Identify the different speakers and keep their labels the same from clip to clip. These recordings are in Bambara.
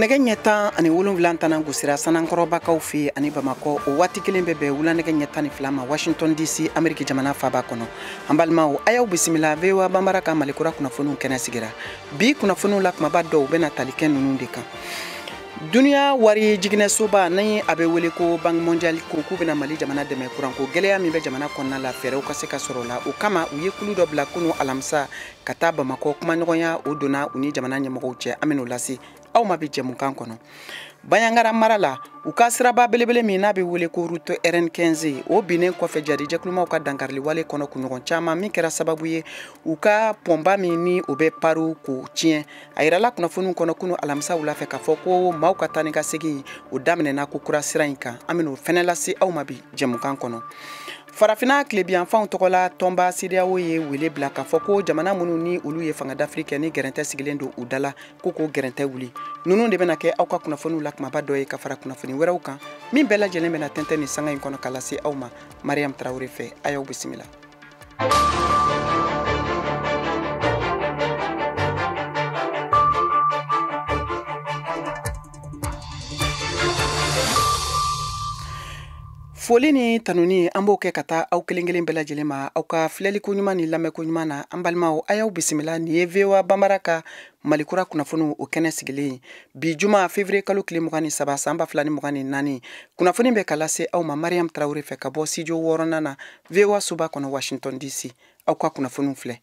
Speaker 1: Nɛgɛ ɲɛ 17 tana gosira Sanankɔrɔbakaw fɛ ani Bamakɔ o waati kelen bɛ bɛn wula nɛgɛ ɲɛ 12 ma Washington DC Ameriki jamana faaba kɔnɔ. An balimaw, a y'aw bisimila VOA Banbara ka Malikura kunnafoniw kɛnɛ sigira. Bi kunnafoniw la kumaba dɔw bɛna tali kɛ ninnu de kan. Duniya wari jiginɛsoba ni a bɛ wele ko Banque mondiale ko k'u bɛna Mali jamana dɛmɛ kuranko gɛlɛya min bɛ jamana kɔnɔna la fɛɛrɛw ka se ka sɔrɔ o la. O kama u ye kulu dɔ bila kunu alamisa ka taa Bamakɔ kumaɲɔgɔnya o donna u ni jamana ɲɛmɔgɔw cɛ. An bɛn'o lase aw ma bi jɛmukan kɔnɔ. Bandiagara mara la, u ka siraba belebele min n'a bɛ wele ko route RN15 o binnen kɔfɛ jarijɛkulumaw ka dankariliwale kɔnɔ kunɲɔgɔn caman min kɛra sababu ye u ka pɔnba min ni o bɛ Paru k'o tiɲɛ. A yirala kunnafoniw kɔnɔ kunu alamisa wula fɛ k'a fɔ ko maaw ka taa ni ka segin o daminɛna ko kura sira in kan. An bɛn'o fɛnɛ lase aw ma bi jɛmukan kɔnɔ. Farafinna tilebiyanfanw tɔgɔla tɔnba CEDEAO ye wele bila k'a fɔ ko jamana minnu ni olu ye fanga dafiri kɛ ni gɛrɛntɛ sigilen don u da la ko k'o gɛrɛntɛ wuli. Ninnu de bɛna kɛ aw ka kunnafoniw la kumaba dɔ ye ka fara kunnafoni wɛrɛw kan min bɛɛ lajɛlen bɛna tɛntɛn nin sanga in kɔnɔ ka lase aw ma Mariam Traoré fɛ. A y'aw bisimila. Foli ni tanuni an b'o kɛ ka taa aw kelen kelen bɛɛ lajɛlen ma aw ka filɛliko ɲuman ni lamɛnko ɲuman na. An balimaw, a y'aw bisimila. Nin ye VOA Banbara ka Malikura kunnafoniw o kɛnɛ sigilen ye bi juma février kalo tile 23 san 2024. Kunnafoni bɛ ka lase aw ma Mariam Traoré fɛ ka bɔ studio 6nan na VOA soba kɔnɔ Washington DC. Aw ka kunnafoniw filɛ.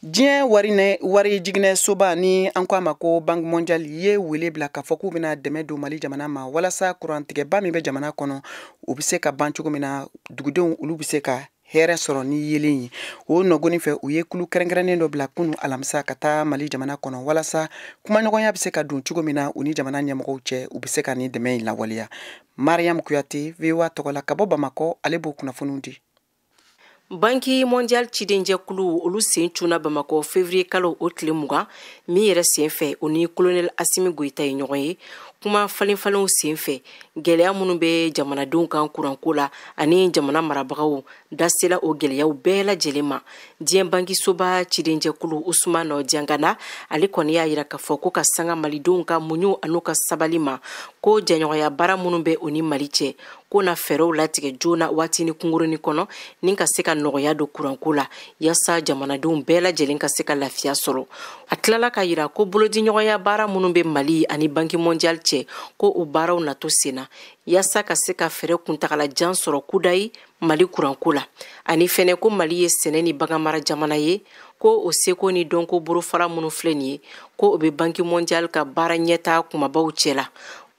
Speaker 1: Diɲɛ wari jiginɛ soba ni an ko a ma ko Banque mondiale ye wele bila k'a fɔ k'u bɛna dɛmɛ don Mali jamana ma walasa kurantigɛba min bɛ jamana kɔnɔ o bɛ se ka ban cogo min na, dugudenw olu bɛ se ka hɛrɛ sɔrɔ ni yelen ye. O nɔgɔnin fɛ u ye kulu kɛrɛnkɛrɛnnen dɔ bila kunu alamisa ka taa Mali jamana kɔnɔ walasa kumaɲɔgɔnya bɛ se ka don cogo min na u ni jamana ɲɛmɔgɔw cɛ, u bɛ se ka nin dɛmɛ in lawaleya. Mariam Kuyate VOA tɔgɔ la ka bɔ Bamakɔ, ale b'o kunnafoniw di.
Speaker 2: Banque mondiale cidenjɛkulu olu sen cunna Bamakɔ février kalo o tile 20 min yɛrɛ sen fɛ o ni colonel Assimi Goïta ye ɲɔgɔn ye. Kuma falenfalenw sen fɛ gɛlɛya minnu bɛ jamanadenw kan kuranko la ani jamana marabagaw da sela o gɛlɛyaw bɛɛ lajɛlen ma. Diɲɛ bankisoba cidenjɛkulu Ousmane Diangana ale kɔni y'a yira k'a fɔ ko ka sanga malidenw ka muɲu an'u ka sabali ma, ko jɛɲɔgɔnya baara minnu bɛ o ni Mali cɛ ko na fɛɛrɛw latigɛ joona waati ni kunkurunin kɔnɔ ni ka se ka nɔgɔya don kuranko la yaasa jamanadenw bɛɛ lajɛlen ka se ka lafiya sɔrɔ. A tilala ka yira ko bolodiɲɔgɔnya baara minnu bɛ Mali ani Banque mondiale cɛ ko o baaraw nato sen na yaasa ka se ka fɛɛrɛ kuntagalajan sɔrɔ kudayi Mali kuranko la. Ani fɛnɛ ko Mali ye sɛnɛ ni baganmara jamana ye, ko o seko ni dɔnko bolofara minnu filɛ nin ye ko o bɛ Banque mondiale ka baara ɲɛtaa kumabaw cɛ la.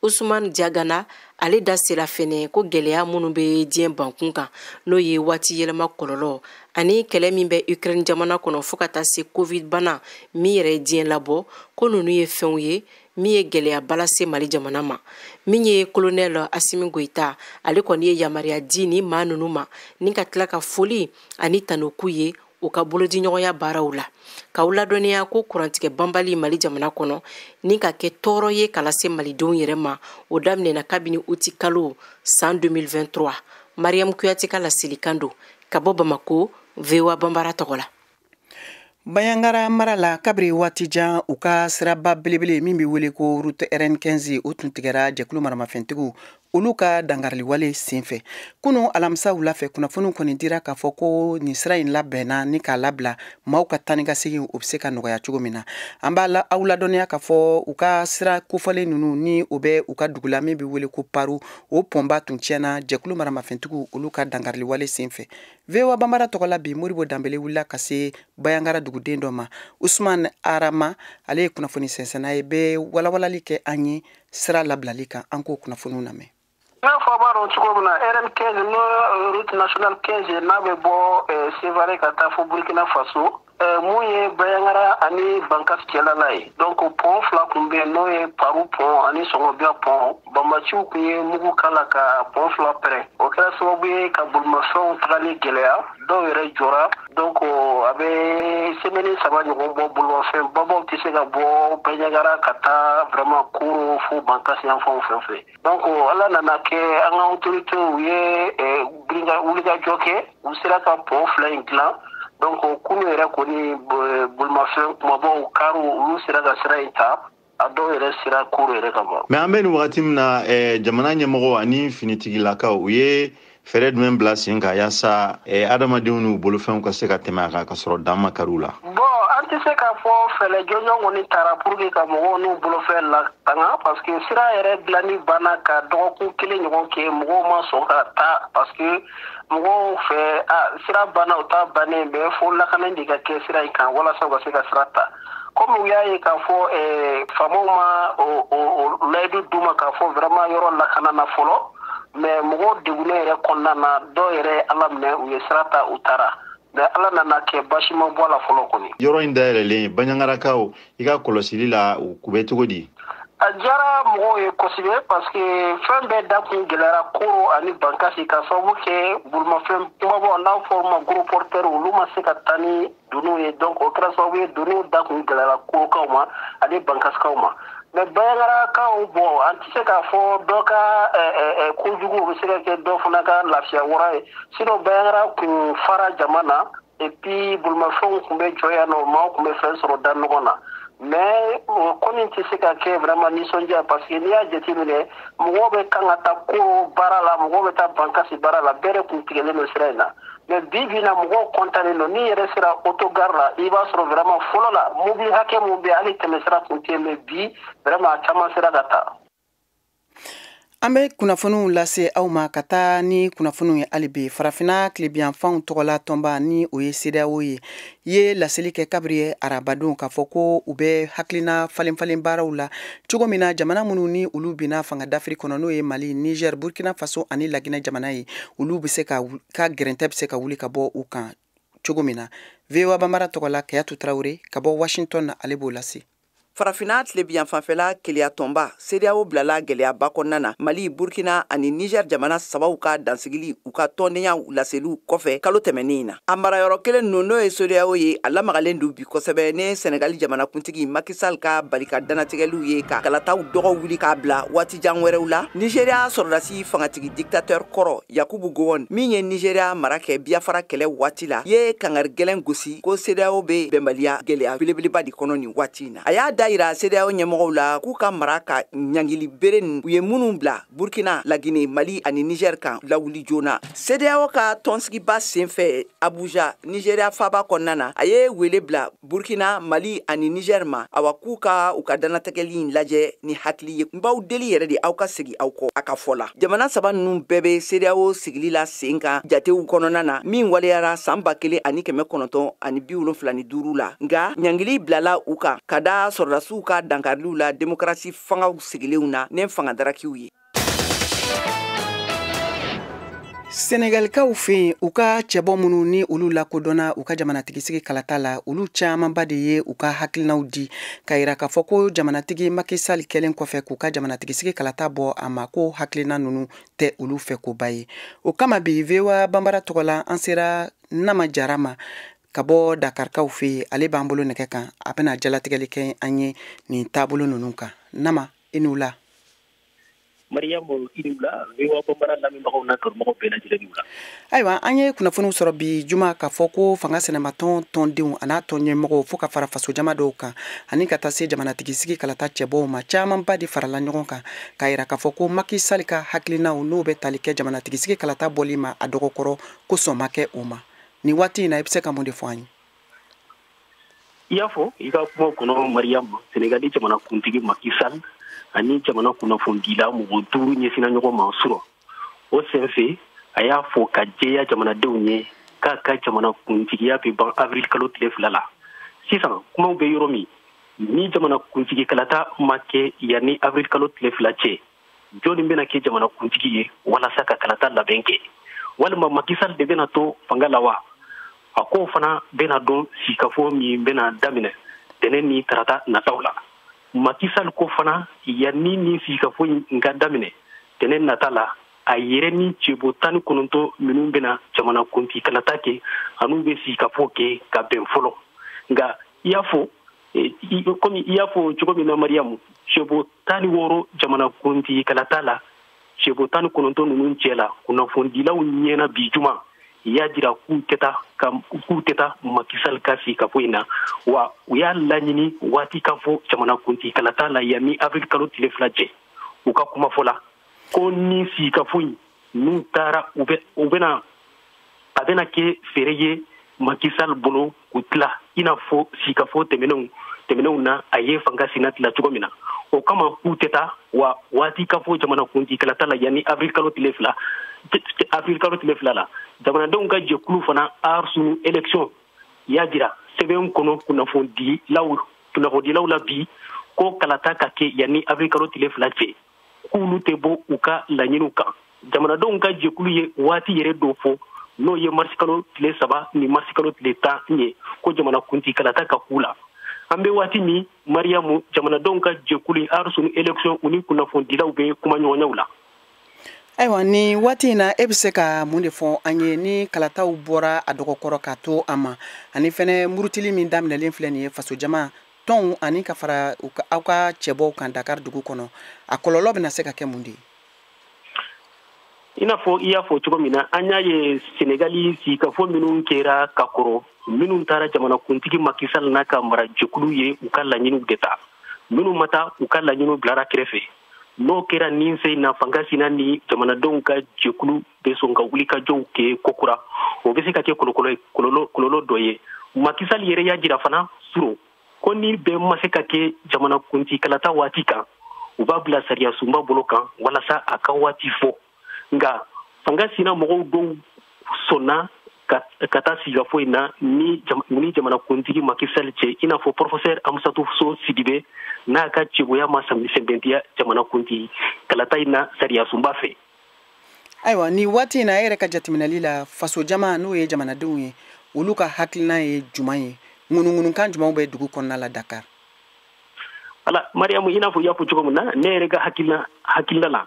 Speaker 2: Ousmane Diagana ale da sera fɛnɛ ko gɛlɛya minnu bɛ diɲɛ bankun kan n'o ye waati yɛlɛma kɔlɔlɔ ani kɛlɛ min bɛ Ukraine jamana kɔnɔ fo ka taa se Covid bana min yɛrɛ ye diɲɛ labɔ, ko ninnu ye fɛnw ye min ye gɛlɛyaba lase Mali jamana ma. Min ye colonel Assimi Goïta ale kɔni ye yamaruya di ni maa ninnu ma ni ka tila ka foli ani tanu k'u ye u ka bolodiɲɔgɔnya baaraw la. K'aw ladɔnniya ko kurantigɛ banbali Mali jamana kɔnɔ ni ka kɛ tɔɔrɔ ye ka lase malidenw yɛrɛ ma, o daminɛna kabini uti kalo san 2023. Mariam Kuyate ka laselikan don ka bɔ Bamako VOA Banbara tɔgɔ la.
Speaker 1: Bandiagara mara la kabiri waati jan u ka siraba belebele min bɛ wele ko route RN15 o tun tigɛra jɛkulu maramafɛntigiw olu ka dankariliwale senfɛ. Kunu alamisa wula fɛ kunnafoniw kɔni dira k'a fɔ ko nin sira in labɛnna ni k'a labila maaw ka taa ni ka segin o bɛ se ka nɔgɔya cogo min na. An b'a aw ladɔnniya k'a fɔ u ka sira kofɔlen ninnu ni o bɛ u ka dugu la min bɛ wele ko Paru o pɔnba tun tiɲɛna jɛkulu maramafɛntigiw olu ka dankariliwale senfɛ. VOA Banbara tɔgɔ la bi Modibo Danbele wulila ka se Bandiagara duguden dɔ ma. Ousmane Arama ale ye kunnafoni sɛnsɛnna ye, bɛ walawalali kɛ an ye sira labilali kan. An k'o kunnafoniw lamɛn.
Speaker 3: I n'a fɔ a b'a dɔn cogo min na RN15 n'o route nationale 15 n'a bɛ bɔ Sevare ka taa fo Burkina Faso, mun ye Bandiagara ani Bankas cɛla ye. Donc pont fila tun bɛ yen n'o ye Paru pont ani Sɔngɔbiya pont. Banbaanciw tun ye mugu k'a la ka pont fila pɛrɛn. O kɛra sababu ye ka bolimafɛnw tagali gɛlɛya, dɔw yɛrɛ jɔra. Donc a bɛ semaine 3 ɲɔgɔn bɔ, bolimafɛn babaw tɛ se ka bɔ Bandiagara ka taa vraiment Koro fo Bankas yanfanw fɛn fɛ. Donc Ala nana kɛ an ka autorités u ye wulikajɔ kɛ, u sera ka pont fila in dilan. Donc kunu yɛrɛ kɔni bolimafɛn kumabaw kariw olu sera ka sira in ta. A dɔw yɛrɛ sera Koro yɛrɛ ka ban.
Speaker 4: Mais an bɛ nin wagati min na, jamana ɲɛmɔgɔ ani finitigilakaw, u ye fɛɛrɛ jumɛn bila sen kan yaasa adamadenw n'u bolofɛnw ka se ka tɛmɛ a kan ka sɔrɔ dan ma kari u la?
Speaker 3: Bon, an tɛ se k'a fɔ fɛɛrɛ jɔnjɔn kɔni taara pour que ka mɔgɔw n'u bolofɛn latanga, parce que sira yɛrɛ dilanni banna ka dɔgɔkun kelen ɲɔgɔn kɛ, mɔgɔw ma sɔn ka taa, parce que mɔgɔw fɛ a sira banna, u ta bannen bɛ, fo lakana de ka kɛ sira in kan walasa u ka se ka sira ta. Komi u y'a ye k'a fɔ faamaw ma o layidu d'u ma k'a fɔ vraiment yɔrɔ lakana na fɔlɔ, mais mɔgɔw degunnen yɛrɛ kɔnɔna na, dɔw yɛrɛ ye Ala minɛ, u ye sira ta, u taara, mais Ala nana kɛ basi ma bɔ a la fɔlɔ kɔni.
Speaker 4: Yɔrɔ in dayɛlɛlen, Bandiagarakaw, i ka kɔlɔsili la, u bɛ cogo di?
Speaker 3: A diyara mɔgɔw ye kosɛbɛ, parce que fɛn bɛɛ da kun gɛlɛyara Koro ani Bankasi, ka sababu kɛ bolimafɛn kumabaw, n'a fɔ ma gros porteur, olu ma se ka taa ni doniw ye. Donc o kɛra sababu ye doniw da kun gɛlɛyara Korokaw ma ani Bankasikaw ma. Mais Bandiagarakaw, bon, an tɛ se k'a fɔ dɔ ka kojugu o bɛ se ka kɛ dɔ fana ka lafiya wara ye. Sinon Bandiagara kun fara jama na, et puis bolimafɛnw kun bɛ jɔ yan nɔ, maaw kun bɛ fɛn sɔrɔ da ɲɔgɔn na. Mais o kɔni tɛ se ka kɛ vraiment nisɔndiya, parce que n'i y'a jateminɛ, mɔgɔw bɛ kan ka taa Koro baara la, mɔgɔw bɛ taa Bankasi baara la, bɛɛ de kun tigɛlen don sira in na. Mais bi bi in na, mɔgɔw kɔntannen don. N'i yɛrɛ sera autogare la, i b'a sɔrɔ vraiment fɔlɔ la mobili hakɛ mun bɛ, hali tɛmɛ sira kun tɛ yen, mais bi vraiment a caman sera ka taa.
Speaker 1: An bɛ kunnafoniw lase aw ma ka taa ni kunnafoniw ye hali bi. Farafinna tilebiyanfanw tɔgɔla tɔnba, ni o ye CEDEAO ye laseli kɛ kabiri arabadon k'a fɔ ko u bɛ hakilina falen falen baaraw la cogo min na jamana minnu ni olu binna fanga dafiri kɔnɔ, n'o ye Mali, Niger, Burkina Faso ani Laginɛ jamana ye, olu bɛ se ka gɛrɛntɛ bɛ se ka wuli ka bɔ u kan cogo min na. VOA Bambara tɔgɔ la, Kayatu Tarawele ka bɔ Washington na, ale b'o lase.
Speaker 5: Farafinna tilebiyan fanfɛla keleya tɔnba CEDEAO bilala gɛlɛyaba kɔnɔna na, Mali, Burkina ani Niger jamana sabaw ka dansigili u ka tɔndenya laseliw kɔfɛ kalo tɛmɛnen na. A marayɔrɔ kelen ninnu, n'o ye CEDEAO ye, a lamagalen don bi kosɛbɛ ne Senegali jamanakuntigi Macky Sall ka barika danatigɛliw ye ka kalataw dɔgɔ wuli k'a bila waatijan wɛrɛw la. Nigeria sɔrɔdasi fangatigi dictateur kɔrɔ Yakubu Gowon, min ye Nigeria mara kɛ Biafra kɛlɛ waati la, ye kangari gɛlɛn gosi ko CEDEAO bɛ bɛnbaliya gɛlɛya belebeleba de kɔnɔ nin waati in na. A y'a da yira CEDEAO ɲɛmɔgɔw la k'u ka mara ka ɲangili bere u ye minnu bila Burkina, Lagine, Mali ani Niger kan lawuli joona. CEDEAO ka tɔnsigiba senfɛ Abuja, Nigeria faba kɔnɔna na, a ye wele bila Burkina, Mali ani Niger ma, awa k'u ka u ka danatɛgɛli in lajɛ ni hakili ye. N b'aw deli yɛrɛ de, aw ka segin aw kɔ a ka fɔ la. Jamana saba ninnu bɛɛ bɛ CEDEAO sigili la sen kan jatew kɔnɔna na, min waleyara san 1975 la, nka ɲangili bilala u kan ka da sɔrɔdasiw ka dankariliw la démocratie fangaw sigilenw na ne fanga darakiw ye.
Speaker 1: Senegalikaw fɛ yen, u ka cɛbɔ minnu ni olu lakodɔnna u ka jamanatigisigi kalata la, olu camanba de ye u ka hakilinaw di ka yira k'a fɔ ko jamanatigi Macky Sall kɛlen kɔfɛ k'u ka jamanatigisigi kalata bɔ a ma, ko hakilina ninnu tɛ olu fɛ koba ye. O kama bi, VOA Bambara tɔgɔ la, an sera Nama Jara ma ka bɔ Dakarikaw fɛ yen. Ale b'an bolo nɛgɛ kan, a bɛna jalatigɛli kɛ an ye nin taabolo ninnu kan. Nama, i ni wula.
Speaker 6: Mariyamu, i ni wula. VOA Bambara lamɛnbagaw n'a kanubagaw bɛɛ lajɛlen ni wula.
Speaker 1: Ayiwa, an ye kunnafoniw sɔrɔ bi juma k'a fɔ ko fanga sɛnɛmatɔn tɔndenw a n'a tɔn ɲɛmɔgɔw, fo ka fara fasojama dɔw kan ani ka taa se jamanatigisigi kalata cɛbɔw ma, camanba de farala ɲɔgɔn kan k'a yira k'a fɔ ko Macky Sall ka hakilinaw, n'o bɛ tali kɛ jamanatigisigi kalata bɔli ma a dɔgɔkɔrɔ, ko sɔn ma kɛ o ma. Nin waati in na, i bɛ se ka mun de fɔ an ye?
Speaker 6: I y'a fɔ i ka kuma kɔnɔ, Mariyamu, Senegali jamanakuntigi Macky Sall ani jamana kunnafonidila mɔgɔ 5 ɲɛsinna ɲɔgɔn ma surɔ. O senfɛ, a y'a fɔ ka jɛya jamanadenw ye k'a ka jamanakuntigiya bɛ ban avril kalo tile 2 la. Sisan kumaw bɛ yɔrɔ min, ni jamanakuntigi kalata ma kɛ yanni avril kalo tile 2 cɛ, jɔnni bɛna kɛ jamanakuntigi ye walasa ka kalata labɛn kɛ? Walima Macky Sall de bɛna to fanga la wa? A k'o fana bɛna dɔn sigikafɔ min bɛna daminɛ tɛnɛn ni tarata nataw la. Macky Sall ko fana, yanni ni sigikafɔ in ka daminɛ tɛnɛn nata la, a yɛrɛ ni cɛbɔ 19 minnu bɛna jamanakuntigi kalata kɛ, an'u bɛ sigikafɔ kɛ ka bɛn fɔlɔ. Nka i y'a fɔ komi i y'a fɔ cogo min na, Mariyamu, cɛbɔ 16 jamanakuntigi kalata la, cɛbɔ 19 ninnu cɛ la, kunnafonidilaw ɲɛna bi juma, y'a jira k'u tɛ taa Macky Sall ka sigikafɔ in na, wa u y'a laɲini waati ka fɔ jamanakuntigi kalata la yanni avril kalo tile 2 cɛ. U ka kumafɔ la ko ni sigikafɔ in n'u taara u bɛna a bɛna kɛ feere ye Macky Sall bolo k'u tila i n'a fɔ sigikafɔ tɛmɛnenw na a ye fanga sina tila cogo min na. O kama k'u tɛ taa, wa waati ka fɔ jamanakuntigi kalata la yanni avril kalo tile 2 la. Jamanadenw ka jɛkulu fana Aar Sunu Élection y'a jira sɛbɛn kɔnɔ kunnafonidilaw la bi ko kalata ka kɛ yanni avril kalo tile 2 cɛ, k'olu tɛ bɔ u ka laɲiniw kan. Jamanadenw ka jɛkulu ye waati yɛrɛ dɔ fɔ, n'o ye mars kalo tile 3 ni mars kalo tile 10 ye, ko jamanakuntigi kalata ka k'u la. An bɛ waati min, Mariyamu, jamanadenw ka jɛkulu Aar Sunu Élection u ni kunnafonidilaw bɛ kumaɲɔgɔnyaw la.
Speaker 1: Ayiwa, ni waati in na e bɛ se ka mun de fɔ an ye ni kalataw bɔra a dɔgɔkɔrɔ ka to a ma, ani fɛnɛ murutili min daminɛlen filɛ nin ye fasojama tɔnw ani ka fara aw ka cɛbɔw kan Dakar dugu kɔnɔ, a kɔlɔlɔ bɛna se ka kɛ mun de ye?
Speaker 6: I n'a fɔ i y'a fɔ cogo min na, an y'a ye Senegali sigikafɔ minnu kɛra ka kɔrɔ, minnu taara jamanakuntigi Macky Sall n'a ka marajɛkulu ye u ka laɲiniw de ta, minnu ma taa u ka laɲiniw bilara kɛrɛfɛ. N'o kɛra nin sen na, fanga sina ni jamanadenw ka jɛkulu bɛ sɔn ka wulikajɔw kɛ kokura, o bɛ se ka kɛ kɔlɔlɔ dɔ ye. Macky Sall yɛrɛ y'a jira fana suro ko ni bɛɛ ma se ka kɛ jamanakuntigi kalata waati kan, u b'a bila sariya sunba bolo kan walasa a ka waati fɔ. Nka fanga sina mɔgɔw dɔw sɔnna ka taa sigikafɔ in na ni jamanakuntigi Macky Sall cɛ, i n'a fɔ professeur Amsatou Sow Sidibé n'a ka cɛboya ma sɛmɛntiya jamanakuntigi kalata in na sariya sunba fɛ.
Speaker 1: Ayiwa, ni waati in na e yɛrɛ ka jateminɛli la, fasojama n'o ye jamanadenw ye, olu ka hakilina ye jumɛn ye? Ŋunuŋunukan jumɛnw bɛ dugu kɔnɔna la Dakar?
Speaker 6: Ala Mariyamu, i n'a fɔ i y'a fɔ cogo min na, ne yɛrɛ ka hakilina la,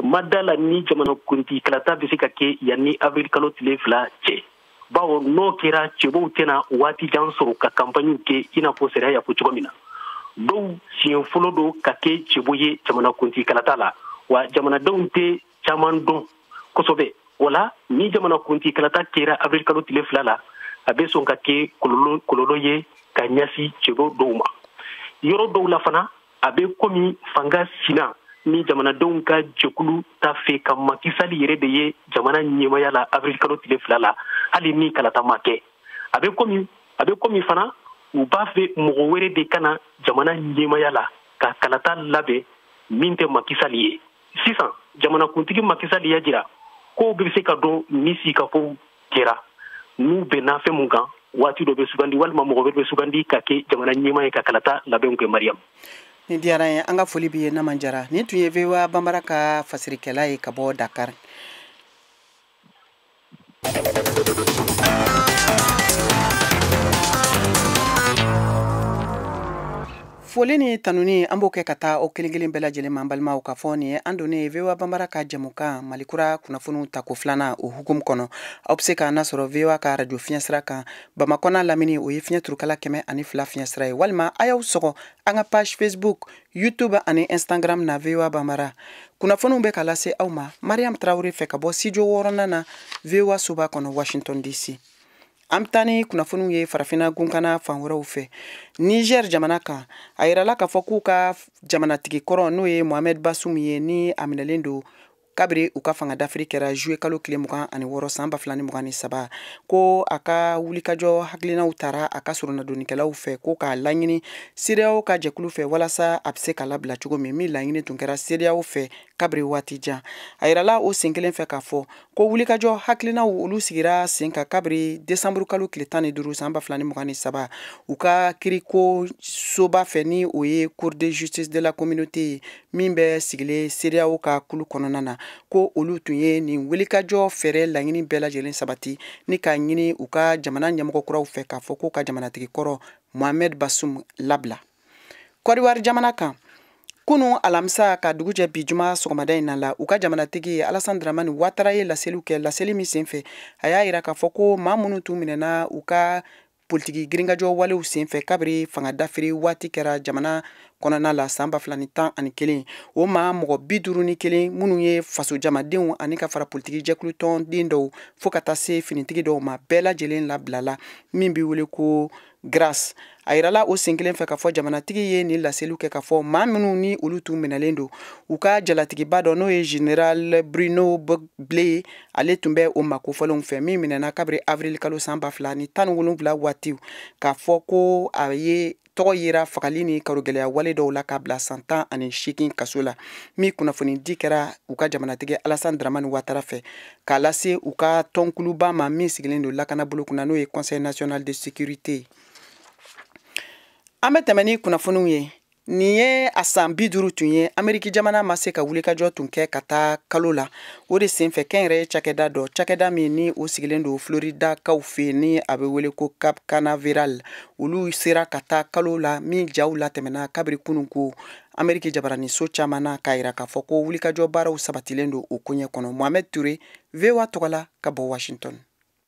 Speaker 6: ma da la ni jamanakuntigi kalata bɛ se ka kɛ yanni avril kalo tile 2 cɛ, bawo n'o kɛra cɛbɔw tɛna waati jan sɔrɔ ka campagne kɛ i n'a fɔ sariya y'a fɔ cogo min na. Dɔw siɲɛ fɔlɔ don ka kɛ cɛbɔ ye jamanakuntigi kalata la, wa jamanadenw tɛ caman dɔn kosɛbɛ. O la ni jamanakuntigi kalata kɛra avril kalo tile 2 la, a bɛ sɔn ka kɛ kɔlɔlɔ ye ka ɲɛsin cɛbɔ dɔw ma. Yɔrɔ dɔw la fana, a bɛ komi fanga sina ni jamanadenw ka jɛkulu ta fɛ ka Macky Sall yɛrɛ de ye jamana ɲɛmaya la avril kalo tile 2 la, hali ni kalata ma kɛ. A bɛ komi fana u b'a fɛ mɔgɔ wɛrɛ de kana jamana ɲɛmaya la ka kalata labɛn min tɛ Macky Sall ye. Sisan jamanakuntigi Macky Sall y'a jira kow bɛ se ka dɔn ni sigikafɔw kɛra, n'u bɛnna fɛn mun kan, waati dɔ bɛ sugandi walima mɔgɔ wɛrɛ bɛ sugandi ka kɛ jamana ɲɛmaa ye ka kalata labɛnw kɛ. Mariam,
Speaker 1: ni diyara n ye, an ka foli b'i ye Naman Jara. Nin tun ye VOA Banbara ka fasirikɛla ye ka bɔ Dakar. Foli ni tanuni an b'o kɛ ka taa o kelen kelen bɛɛ lajɛlen ma, an balimaw, ka fɔ nin ye an donnen VOA Banbara ka jɛmukan Malikura kunnafoniw tako 2nan o hukumu kɔnɔ. Aw bɛ se k'an nasɔrɔ VOA ka radio fiɲɛsira kan Bamakɔ n'a lamini, o ye fiɲɛ turukala 102 fiɲɛsira ye, walima a y'aw sɔgɔ an ka page Facebook, YouTube ani Instagram na VOA Banbara. Kunnafoniw bɛ ka lase aw ma Mariam Traoré fɛ ka bɔ studio 6nan na VOA soba kɔnɔ Washington DC. An bɛ taa ni kunnafoniw ye farafinna gunkana fan wɛrɛw fɛ. Niger jamana kan, a yirala k'a fɔ k'u ka jamanatigi kɔrɔ n'o ye Mohamed Bazoum ye, ni a minɛlen don kabiri u ka fanga dafiri kɛra juillet kalo tile 26 san 2023, ko a ka wulikajɔ hakilinaw tara a ka soronadonnikɛlaw fɛ, ko k'a laɲini CEDEAO ka jɛkulu fɛ walasa a bɛ se ka labila cogo min, min laɲini tun kɛra CEDEAO fɛ kabiri waati jan. A yirala o sen kelen fɛ k'a fɔ ko wulikajɔ hakilinaw olu sigira sen kan kabiri décembre kalo tile 15 san 2023 u ka kiriko soba fɛ, ni o ye Cour de justice de la communauté ye min bɛ sigilen CEDEAO ka kulu kɔnɔna na, ko olu tun ye nin wulikajɔ fɛɛrɛ laɲini bɛɛ lajɛlen sabati ni k'a ɲini u ka jamana ɲɛmɔgɔ kuraw fɛ k'a fɔ k'u ka jamanatigi kɔrɔ Mohamed Bazoum labila. Kɔdiwari jamana kan, kunu alamisa ka dugu jɛ bi juma sɔgɔmada in na la, u ka jamanatigi Alassane Dramane Ouattara ye laseliw kɛ. Laseli min senfɛ, a y'a yira k'a fɔ ko maa minnu tun minɛna u ka politiki girinkajɔ walew senfɛ kabiri fanga dafiri waati kɛra jamana kɔnɔna la san 2011. O maa mɔgɔ 51 minnu ye faso jamadenw ani ka fara politiki jɛkulu tɔnden dɔw fo ka taa se finitigi dɔw ma, bɛɛ lajɛlen labilala min bɛ wele ko grâce. A yirala o sen kelen fɛ k'a fɔ jamanatigi ye nin laseliw kɛ k'a fɔ maa minnu ni olu tun minɛlen don, u ka jalatigiba dɔ, n'o ye général Bruno Blé, ale tun bɛ o makofɔlenw fɛ, min minɛna kabiri avril kalo san 2017 waatiw, k'a fɔ ko a ye tɔgɔ yera fagali ni karogɛlɛya wale dɔw la k'a bila san 18 kaso la. Min kunnafoni di kɛra u ka jamanatigi Alassane Dramane Ouattara fɛ k'a lase u ka tɔnkuluba ma min sigilen don lakanabolo kunna, n'o ye Conseil national de sécurité. An bɛ tɛmɛ ni kunnafoniw ye. Nin ye a san 50 tun ye Ameriki jamana ma se ka wulikajɔ tun kɛ ka taa kalo la. O de senfɛ kɛnyɛrɛye cakɛda dɔ, cakɛda min ni o sigilen don Floridakaw fɛ, ni a bɛ wele ko Cap Canaveral, olu sera ka taa kalo la, min jaw latɛmɛna kabiri kunun ko Ameriki jabaraniso caman na, k'a yira k'a fɔ ko wulikajɔ baaraw sabatilen don o koɲɛ kɔnɔ. Mohamed Touré, VOA tɔgɔ la ka bɔ Washington.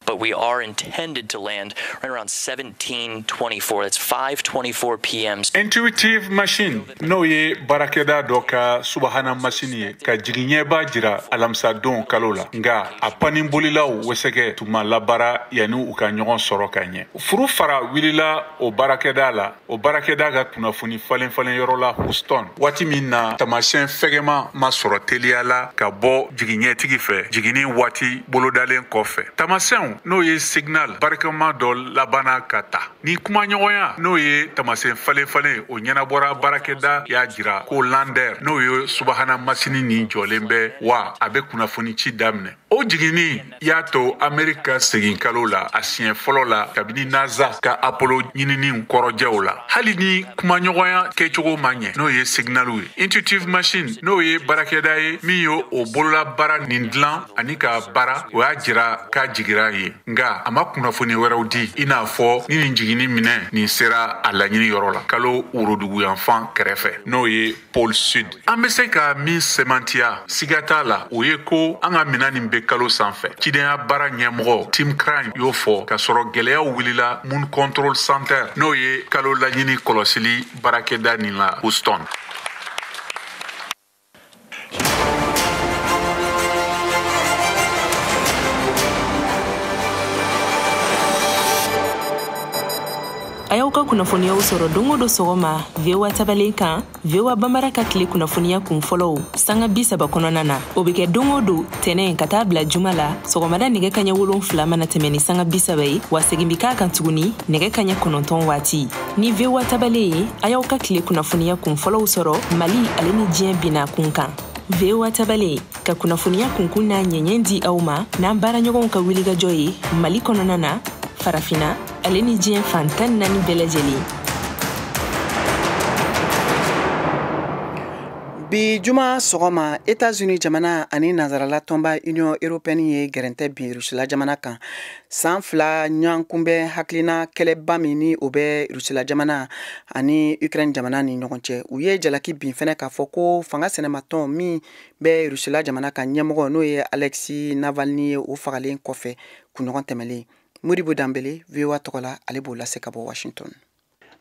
Speaker 7: But we are intended to land right around 17:24. That's 5:24 p.m.
Speaker 8: Intuitive Machine, n'o ye baarakɛda dɔ ka subahana masini ye ka jigiɲɛba jira alamisadon kalo la, nka a panibolilaw wɛsɛgɛ tun ma labaara yanni u ka ɲɔgɔn sɔrɔ ka ɲɛ. Furu fara wulila o baarakɛda la, o baarakɛda ka kunnafoni falen falen yɔrɔ la Houston, waati min na taamasiyɛn fɛgɛma ma sɔrɔ teliya la ka bɔ jigiɲɛtigi fɛ jiginni waati bolodalen kɔfɛ. Taamasiyɛnw, n'o ye signal barikama dɔ labanna ka ta ni kumaɲɔgɔnya, n'o ye taamasiyɛn falen falen, o ɲɛnabɔra. Baarakɛda y'a jira ko lander, n'o ye subahana masini nin, jɔlen bɛ wa a bɛ kunnafoni ci daminɛ. O jiginni y'a to Amerika ka segin kalo la a siɲɛ fɔlɔ la kabini NASA ka Apollo ɲininiw kɔrɔjɛw la, hali ni kumaɲɔgɔnya kɛcogo ma ɲɛ, n'o ye signaliw ye. Intuitive Machine, n'o ye baarakɛda ye min ye o bololabaara nin dilan ani ka baara, o y'a jira k'a jigira ye, nka a ma kunnafoni wɛrɛw di, i n'a fɔ ni nin jiginni minɛ nin sera a laɲini yɔrɔ la kalo woroduguyanfan kɛrɛfɛ, n'o ye pôle sud. An bɛ se ka min sɛmɛntiya, siga t'a la, o ye ko an ka minɛn nin bɛ kalo sanfɛ, cidenya baara ɲɛmɔgɔ Tim Crane y'o fɔ, k'a sɔrɔ gɛlɛyaw wulila Moon Control Center, n'o ye kalo laɲini kɔlɔsili baarakɛda nin la Houston.
Speaker 9: A y'aw ka kunnafoniyaw sɔrɔ don o don sɔgɔma VOA tabalen kan, VOA Bambara ka tile kunnafoniya kun fɔlɔw sanga 30 kɔnɔna na. O bɛ kɛ don o don tɛnɛ ka taa bila juma la sɔgɔmada nɛgɛ kaɲɛ 7 mana tɛmɛ ni sanga 30 ye, wa segin bi k'a kan tuguni nɛgɛ kaɲɛ 9 waati. Ni VOA tabalen ye, a y'aw ka tile kunnafoniya kun fɔlɔw sɔrɔ Mali ale ni diɲɛ binna kun kan. VOA tabalen ka kunnafoniya kunkun n'a ɲɛɲɛ di aw ma n'an baaraɲɔgɔnw ka wulikajɔ ye Mali kɔnɔna na, Farafina ale ni diɲɛ fan 14 bɛɛ lajɛlen.
Speaker 1: Bi juma sɔgɔma, Etats-Unis jamana ani nanzarala tɔnba Union européenne ye gɛrɛntɛ bin Rusila jamana kan. San 2 ɲɔgɔnkunbɛn hakilina kɛlɛba min ni o bɛ Rusila jamana ani Ukraine jamana ni ɲɔgɔn cɛ, u ye jalaki bin fɛnɛ k'a fɔ ko fanga sɛnɛmatɔn min bɛ Rusila jamana ka ɲɛmɔgɔ, n'o ye Alexei Navalny ye, o fagalen kɔfɛ kunɲɔgɔn tɛmɛlen. Modibo Danbele, VOA tɔgɔ la, ale b'o lase ka bɔ Washington.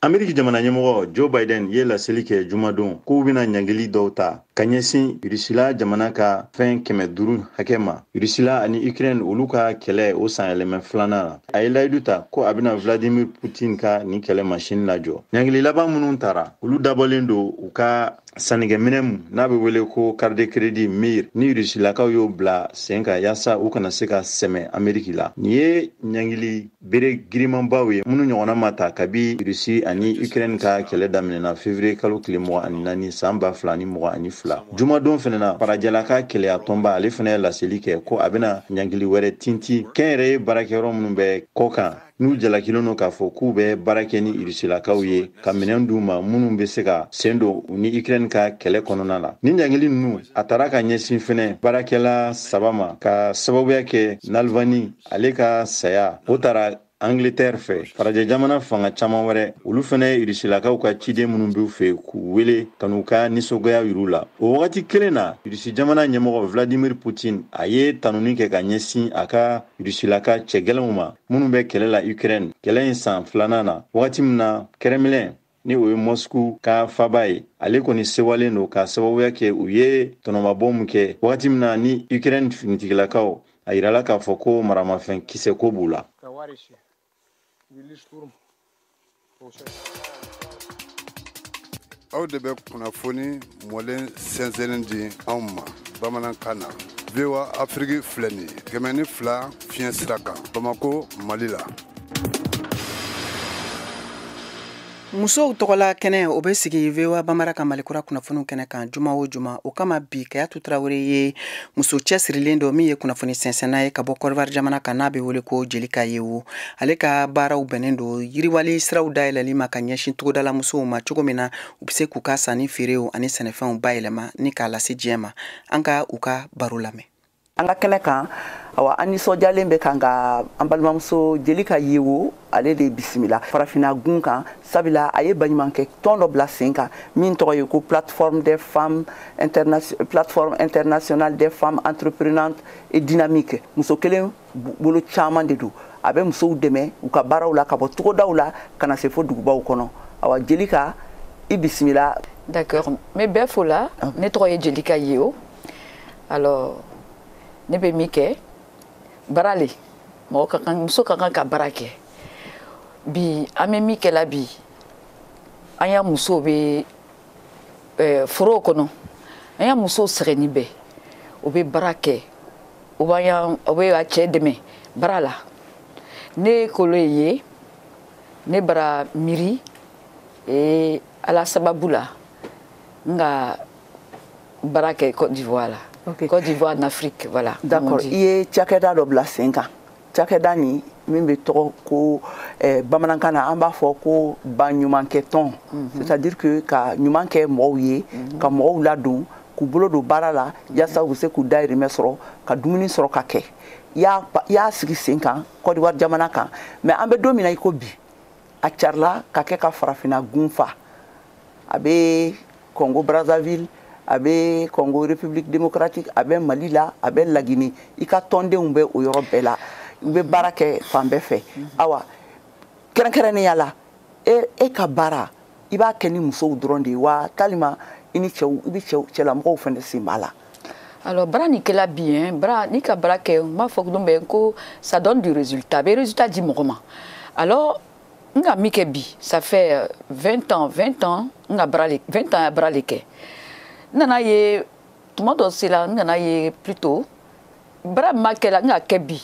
Speaker 4: Ameriki jamana ɲɛmɔgɔ Joe Biden ye laseli kɛ jumadon k'u bɛna ɲangili dɔw ta ka ɲɛsin Rusila jamana ka fɛn 500 hakɛ ma, Rusila ani Ukraine olu ka kɛlɛ o sanyɛlɛmɛ filanan la. A ye layidu ta ko a bɛna Vladimir Putin ka nin kɛlɛ masini lajɔ. Ɲangili laban minnu tara, olu dabɔlen don u ka sannikɛminɛ mun n'a bɛ wele ko carte de crédit Mir, ni Rusilakaw y'o bila sen kan yaasa u kana se ka sɛmɛ Ameriki la. Nin ye ɲangili bere girimanbaw ye minnu ɲɔgɔnna ma ta kabi Rusi ani Ukraine ka kɛlɛ daminɛna février kalo tile 24 san 2022. Jumadon fɛnɛ na, farajɛla ka kɛlɛya tɔnba ale fɛnɛ ye laseli kɛ ko a bɛna ɲangili wɛrɛ tinti kɛnyɛrɛye baarakɛyɔrɔ minnu bɛ kɔ kan, n'u jalakilen don k'a fɔ k'u bɛ baara kɛ ni Rusilakaw ye ka minɛn d'u ma minnu bɛ se ka sen don u ni Ukraine ka kɛlɛ kɔnɔna la. Ni ɲangili ninnu a taara ka ɲɛsin fɛnɛ baarakɛla 3 ma ka sababuya kɛ Navalny ale ka saya o taara. Angleterre fɛ, farajɛ jamana fanga caman wɛrɛ, olu fɛnɛ ye Rusilakaw ka ciden minnu b'u fɛ k'u wele ka n'u ka nisɔngoya yir'u la. O wagati kelen na, Rusi jamana ɲɛmɔgɔ Vladimir Putin, a ye tanuni kɛ ka ɲɛsin a ka Rusilaka cɛ gɛlɛnw ma minnu bɛ kɛlɛ la Ukraine, kɛlɛ in san filanan na, wagati min na Kremlin, ni o ye Moscou ka faba ye, ale kɔni sewalen don k'a sababuya kɛ u ye tɔnɔmabɔ min kɛ wagati min na ni Ukraine finitigilakaw, a yirala k'a fɔ ko maramafɛn kisɛ ko b'u la.
Speaker 10: Aw de bɛ kunnafoni mɔlen sɛnsɛnnen di anw ma bamanankan na. VOA Afrique filɛ nin ye 102 fiɲɛ sira kan, Bamako, Mali la.
Speaker 1: Musow tɔgɔla kɛnɛ, o bɛ sigi VOA Bambara ka Malikura kunnafoniw kɛnɛ kan juma o juma. O kama bi, Kayatu Tarawele ye muso cɛsirilen dɔ min ye kunnafoni sɛnsɛnna ye ka bɔ Kɔdiwari jamana kan, n'a bɛ wele ko Jelika Yewo. Ale ka baaraw bɛnnen don yiriwali siraw dayɛlɛli ma ka ɲɛsin togodala musow ma, cogo min na u bɛ se k'u ka sanni feerew ani sɛnɛfɛnw bayɛlɛma ni k'a lase diɲɛ ma. An ka u ka baro lamɛn.
Speaker 5: An ka kɛnɛ kan, awa, an nisɔndiyalen bɛ kan ka an balimamuso Jelika Yewo, ale de bisimila farafinna gun kan, sabula a ye baɲumankɛ tɔn dɔ bila sen kan min tɔgɔ ye ko Plateforme internationale des femmes entreprenantes et dynamiques. Muso kelen bolo caman de don, a bɛ musow dɛmɛ u ka baaraw la ka bɔ togodaw la ka na se fo dugubaw kɔnɔ. Awa, Jelika, i bisimila.
Speaker 11: D'accord, n bɛ bɛɛ fo la. Ne tɔgɔ ye Jelika Yewo. Alors, ne bɛ min kɛ, baara le, mɔgɔ ka kan, muso ka kan ka baara kɛ. Bi, an bɛ min kɛ la bi, an ya musow bɛ forow kɔnɔ, an ya musow sɛgɛnni bɛɛ, o bɛ baara kɛ, o b'an ya, o bɛ a cɛ dɛmɛ baara la. Ne kolo ye, ne bara miiri Ala sababu la, n ka baara kɛ Côte d'Ivoire la. Côte d'Ivoire en Afrique, voilà.
Speaker 5: D'accord, i ye cakɛda dɔ bila sen kan, cakɛda nin min bɛ tɔgɔ ko bamanankan na an b'a fɔ ko baɲumankɛ tɔn, c'est-à-dire que ka ɲuman kɛ mɔgɔw ye, ka mɔgɔw ladon k'u bolo don baara la yaasa u bɛ se k'u dahirimɛ sɔrɔ, ka dumuni sɔrɔ ka kɛ. I y'a sigi sen kan Côte d'Ivoire jamana kan, mais an bɛ don min na i ko bi, a carila ka kɛ ka farafinna gun fa. A bɛ Congo Brazzaville, a bɛ Congo République démocratique, a bɛ Mali la, a bɛ Laginɛ. I ka tɔndenw bɛ o yɔrɔ bɛɛ la, u bɛ baara kɛ fan bɛɛ fɛ. Awa, kɛrɛnkɛrɛnnenya la, e ka baara, i b'a kɛ ni musow dɔrɔn de ye wa, talima i ni cɛw, i bɛ cɛw, cɛlamɔgɔw fana sen b'a la?
Speaker 11: Alors, baara nin kɛla bi, hein, baara ni ka baara kɛ, n b'a fɔ don bɛɛ ko ça donne du résultat, a bɛ résultat di mɔgɔ ma. Alors, n ka min kɛ bi, ça fait 20 ans, 20 ans n ka baara le, 20 ans ya baara le kɛ. N nana ye tuma dɔ sera, n nana ye plutôt baara min ma kɛ la, n ka kɛ bi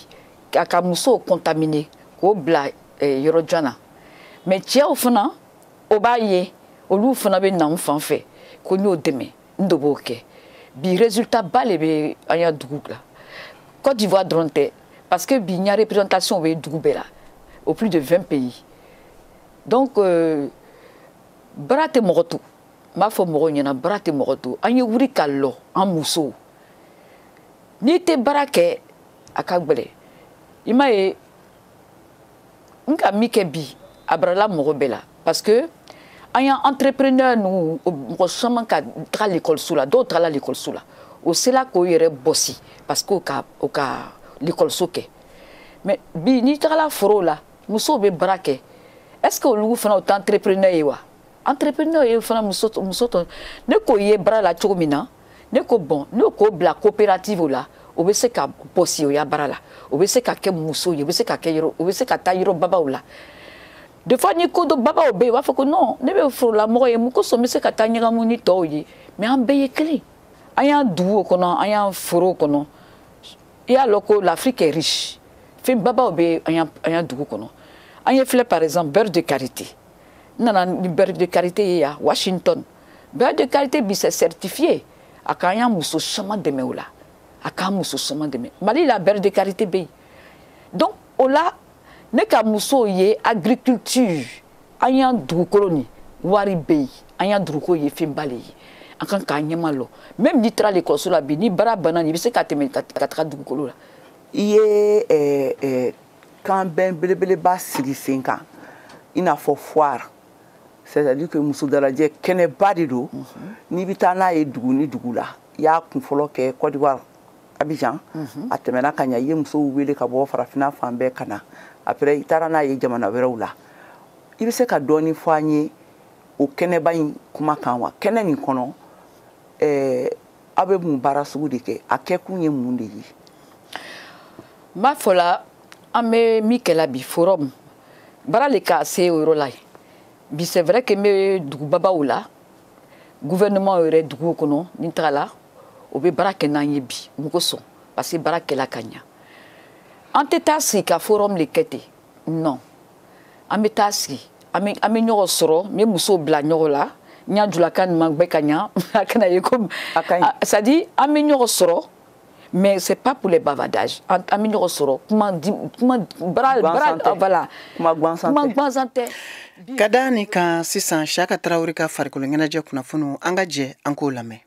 Speaker 11: a ka musow contaminer k'o bila yɔrɔ jan na. Mais cɛw fana, o b'a ye, olu fana bɛ na n fan fɛ ko n y'o dɛmɛ, n de b'o kɛ bi. Résultat ba le bɛ an ya dugu la, Côte d'Ivoire dɔrɔn tɛ, parce que bi n ya représentation bɛ dugu bɛɛ la, au plus de 20 pays. Donc baara tɛ mɔgɔ to, n b'a fɔ mɔgɔw ɲɛna, baara tɛ mɔgɔ to. An ye wuli ka lɔ, an musow, n'i tɛ baara kɛ, a ka gɛlɛn. I m'a ye, n ka min kɛ bi, a barala mɔgɔ bɛɛ la, parce que an y'an entrepreneur ninnu, mɔgɔ caman ka taga lekɔliso la, dɔw tagala lekɔliso la, o sela k'o yɛrɛ bɔsi parce que o ka lekɔliso kɛ. Mais bi, n'i tagala forow la, musow bɛ baara kɛ, est ce que olu fana, o tɛ entrepreneur ye wa? Entrepreneur ye fana muso, muso tɔ. Ne k'o ye baara la cogo min na, ne ko bon, ne k'o bila coopérative la, o bɛ se ka bɔsi o ya baara la, o bɛ se ka kɛ muso ye, o bɛ se ka kɛ yɔrɔ, o bɛ se ka taa yɔrɔ babaw la. Des fois, ni ko dɔ babaw bɛ yen, u b'a fɔ ko non, ne bɛ forolamɔgɔ ye, mun kosɔn n bɛ se ka taa ɲagamu ni tɔw ye? Mais an bɛɛ ye kelen, an y'an duguw kɔnɔ, an y'an forow kɔnɔ. I y'a lɔn ko l'Afrique est riche, fɛn babaw bɛ an y'an dugu kɔnɔ. An ye filɛ, par exemple, beurre de karité. N nana ni beurre de karité ye yan Washington. Beurre de karité bi, c'est certifié. A k'an y'an muso caman dɛmɛ o la, a k'an muso caman dɛmɛ. Mali la, beurre de karité bɛ yen. Donc o la, ne ka musow ye agriculture, an y'an dugukolo ni wari bɛ yen, an y'an dugukolo ye fɛnba le ye, an kan k'an ɲɛma lɔ. Même n'i taara lekɔliso la bi, ni baara banna, i bɛ se ka tɛmɛ ka taga dugukolo la.
Speaker 5: I ye Kanbɛn belebeleba sigi sen kan, i n'a fɔ foire, c'est-à-dire que muso dalajɛ kɛnɛba de don. N'i bɛ taa n'a ye dugu ni dugu la, i y'a kun fɔlɔ kɛ Côte d'Ivoire, Abidjan, a tɛmɛna ka ɲa, i ye musow wele ka bɔ farafinna fan bɛɛ ka na. Après i taara n'a ye jamana wɛrɛw la. I bɛ se ka dɔɔni fɔ an ye o kɛnɛba in kuma kan wa? Kɛnɛ nin kɔnɔ, aw bɛ mun baara sugu de kɛ? A kɛkun ye mun de ye?
Speaker 11: N b'a fɔ la, an bɛ min kɛ la bi, forum baara le ka se o yɔrɔ la bi. C'est vrai que n bɛ dugubabaw la, gouvernement yɛrɛ duguw kɔnɔ, ni n tagala, o bɛ baara kɛ n'an ye bi. Mun kosɔn? Parce que baara kɛla ka ɲa. An tɛ taa sigi ka forum le kɛ ten, non. An bɛ taa sigi, an bɛ ɲɔgɔn sɔrɔ, n bɛ musow bila ɲɔgɔn la. N y'a julakan nin ma gbɛ ka ɲa, a kana ye komi, c'est à dire an bɛ ɲɔgɔn sɔrɔ, mais c'est pas pour les bavardages. An bɛ ɲɔgɔn sɔrɔ kuma kuma bara bara, voilà,
Speaker 5: kuma gansan tɛ,
Speaker 11: kuma gansan tɛ.
Speaker 1: Ka da nin kan sisan, Siyaka Tarawele ka farikolo ɲɛnajɛ kunnafoniw, an ka jɛ an k'o lamɛn.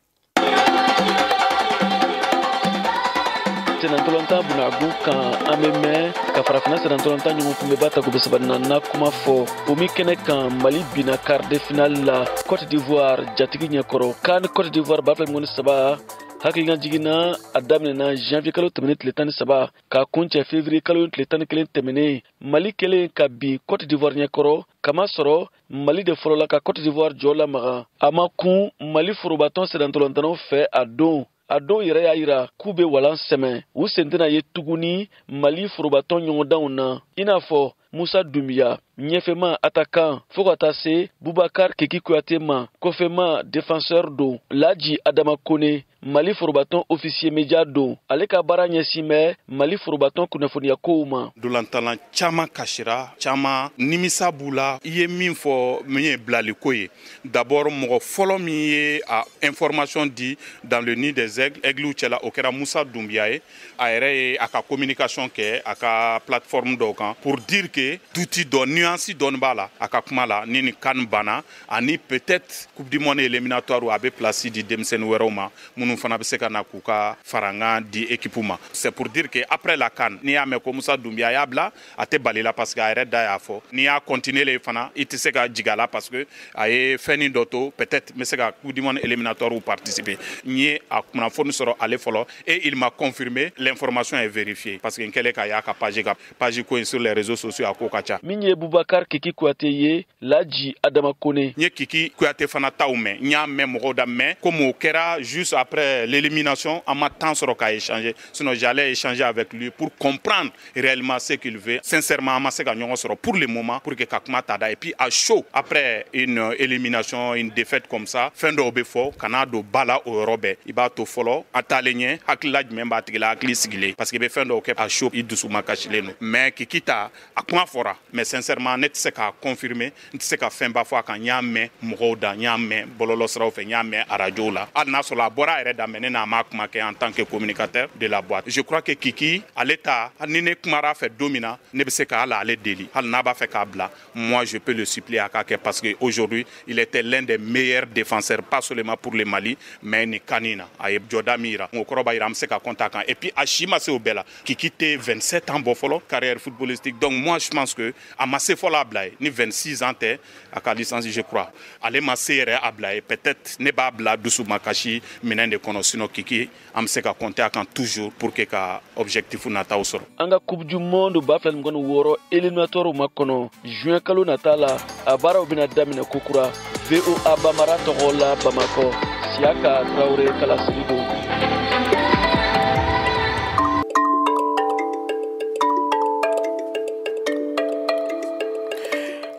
Speaker 12: Senatɔlɔntan bunagun kan, an bɛ mɛn ka farafinna senatɔlɔntan ɲɔgɔn kunbɛba ta ko 34 kuma fɔ. O min kɛnɛ kan, Mali binna quart de finale la Côte d'Ivoire jatigi ɲɛkɔrɔ. CAN Côte d'Ivoire 2023, hakilina jiginna a daminɛna janvier kalo tɛmɛnen tile 13 k'a kuncɛ février kalo tile 11 tɛmɛnen. Mali kɛlen ka bin Côte d'Ivoire ɲɛkɔrɔ, kamasɔrɔ Mali de fɔlɔla ka Côte d'Ivoire jɔ lamaga. A ma kun Mali forobatɔn senatɔlɔntannaw fɛ a don. A dɔw yɛrɛ y'a yira k'u bɛ walan sɛmɛ, u sen tɛna ye tuguni Mali forobatɔn ɲɔgɔndanw na, i n'a fɔ Musa Dumbuya ɲɛfɛma attaquant, fo ka taa se Bubakar Kiki Kuyate ma, kɔfɛma défenseur don. Laji Adama Kone, Mali forobatɔn officier média don, ale ka baara ɲɛsin bɛ Mali forobatɔn kunnafoniya kow ma.
Speaker 13: Dolantanlan caman kasira, caman nimisa b'u la. I ye min fɔ min ye bilaliko ye, d'abord mɔgɔ fɔlɔ min ye a information di dans le nid des aigles, aigles cɛla, o kɛra Musa Dumbuya ye. A yɛrɛ ye a ka communication kɛ a ka plateforme dɔw kan pour dire que doute dɔ, nuance dɔɔni b'a la a ka kuma la, ni nin CAN banna ani peut-être coupe du monde éliminatoire, a bɛ place di denmisɛnnin wɛrɛw ma minnu fana bɛ se ka na k'u ka farankan di équipe ma. C'est pour dire que après la CAN, n'i y'a mɛn ko Musa Dumbuya y'a bila, a tɛ bali la, parce que a yɛrɛ da y'a fɔ. N'i y'a continuer le fana, i tɛ se ka jigin a la, parce que a ye fɛnnin dɔ to, peut-être n bɛ se ka coupe du monde éliminatoire participer. N ye a kunnafoni sɔrɔ ale fɔlɔ et il m'a confirmé, l'information est vérifiée, parce que n kɛlen k'a y'a ka page kan, page ko in sur les réseaux sociaux, a ko ka ca.
Speaker 12: Min ye Bubakar Kiki Kuyate ye, Laji Adama Kone.
Speaker 13: N ye Kiki Kuyate fana taw mɛn, n y'a mɛn mɔgɔw da, mɛn comme o kɛra juste après l'élimination, an ma temps sɔrɔ k'a échanger, sinon j'allais échanger avec lui pour comprendre réellement ce qu'il veut. Sincèrement, an ma se ka ɲɔgɔn sɔrɔ pour le moment pour que ka kuma ta da. Et puis à chaud, après une élimination, une défaite comme ça, fɛn dɔw bɛ fɔ, kana don ba la o yɔrɔ bɛɛ. I b'a to fɔlɔ a taalen ɲɛ, hakilila jumɛn b'a tigi la, hakili sigilen, parce que i bɛ fɛn dɔw kɛ à chaud, i dusu ma kasilen don. Mais Kiki ta, a kuma fɔra, mais sincèrement ne tɛ se k'a confirmer, n tɛ se ka fɛnba fɔ a kan. N y'a mɛn mɔgɔw da, n y'a mɛn bɔlɔlɔsiraw fɛ, n y'a mɛn arajow la, hali n'a sɔrɔ a bɔra a yɛrɛ da, mais ne n'a ma kuma kɛ en tant que communicateur de la boîte. Je crois que Kiki ale ta, ni ne kumara a fɛ don min na, ne bɛ se ka hali ale deli, hali n'a b'a fɛ k'a bila, moi je peux le supplier a k'a kɛ, parce que aujourd'hui il était l'un des meilleurs défenseurs, pas seulement pour le Mali, mais nin CAN in na a ye jɔda min yira, o kɔrɔ b'a yira an bɛ se ka compter a kan. Et puis a si ma se o bɛɛ la, Kiki tɛ 27 ans bɔ fɔlɔ carrière footballistique, donc moi je pense que a ma se fɔlɔ a bila ye, ni 26 ans tɛ a ka licence, je crois, ale ma se yɛrɛ a bila ye. Peut-être ne b'a bila dusu ma kasi minɛn de kɔnɔ, sinon Kiki an bɛ se ka compter a kan toujours pour que ka objectif nataw sɔrɔ.
Speaker 12: An ka coupe du monde 2026 éliminatoire ma kɔnɔ juin kalo nata la, a baaraw bɛna daminɛ kokura. VOA Bamara tɔgɔ la, Bamakɔ, Siyaka Tarawele kalasigi don.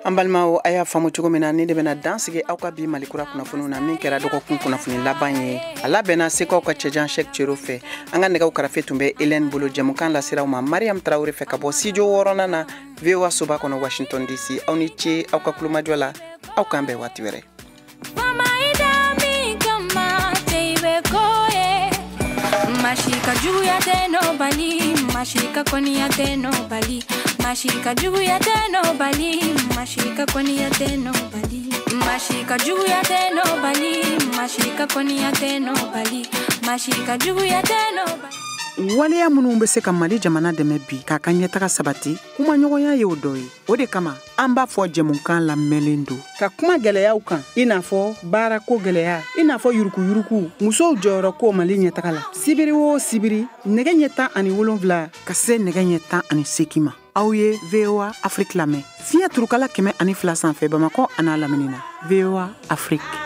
Speaker 1: An balimaw, a y'a faamu cogo min na, ni de bɛna dan sigi aw ka bi Malikura kunnafoniw na, min kɛra dɔgɔkun kunnafoni laban ye. A labɛnna Sekaw ka cɛjan Shek Cero fɛ. An ka nɛgɛw karafe tun bɛ Hélène bolo. Jɛmukan laseraw ma Mariam Tarawele fɛ ka bɔ studio 6nan na, VOA soba kɔnɔ, Washington DC. Aw ni ce aw ka kulomajɔ la, aw k'an bɛn waati wɛrɛ.
Speaker 14: Mashika juguya tɛ n'o bali, mashika kɔniya tɛ n'o bali, mashika juguya tɛ n'o bali, mashika kɔniya tɛ n'o bali, mashika juguya tɛ n'o bali, mashika kɔniya tɛ n'o bali, mashika juguya tɛ n'o bali.
Speaker 1: Waleya minnu bɛ se ka Mali jamana dɛmɛ bi k'a ka ɲɛtaga sabati, kumaɲɔgɔnya y'o dɔ ye. O de kama an b'a fɔ jɛmukan lamɛnlen don ka kuma gɛlɛyaw kan, i n'a fɔ baarako gɛlɛya, i n'a fɔ yurukuyuruku, musow jɔyɔrɔ ko Mali ɲɛtaga la. Sibiri o sibiri, nɛgɛ ɲɛ 17 ka se nɛgɛ ɲɛ 18 ma, aw ye VOA Afrique lamɛn fiɲɛ turukala 102 sanfɛ, Bamakɔ an'a lamini na. VOA Afrique.